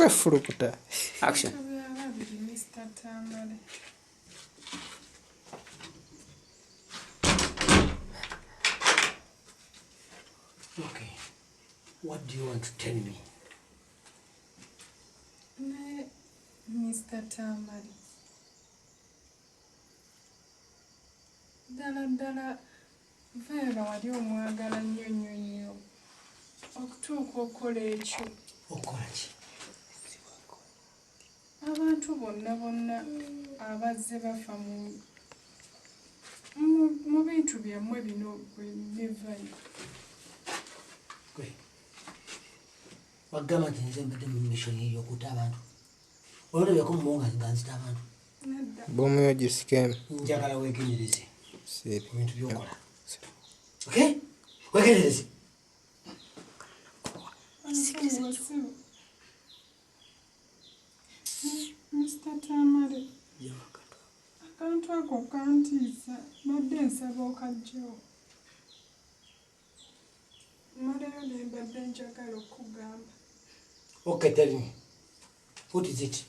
Kwefulukuta. Action. Byababiri Mr. Tamale. Okay. What do you want to tell me? Naye Mr. Tamale. Ddala ddala Vera wali omwagala nnyo nnyo nnyo okutuuka okukola ekyo. Okukola ki? Abantu bonna bonna abazze bafa mu bintu byammwe bino gwe ne Vayo. Gwe. Wagamba nti nze mbadde mu mission ey'okutta abantu. Olwo mu nga nzita abantu. Nedda. Bomu yo gisikemu. Njagala weegendereze Siri. ku bintu by'okola. Okay? Weegendereze. Nsonyiwa. Mr. Tamale. Akantu ako kantiisa mbadde nsaba okaggyewo. Mmaleyo ne mbadde njagala okukugamba. Okay, tell me. What is it?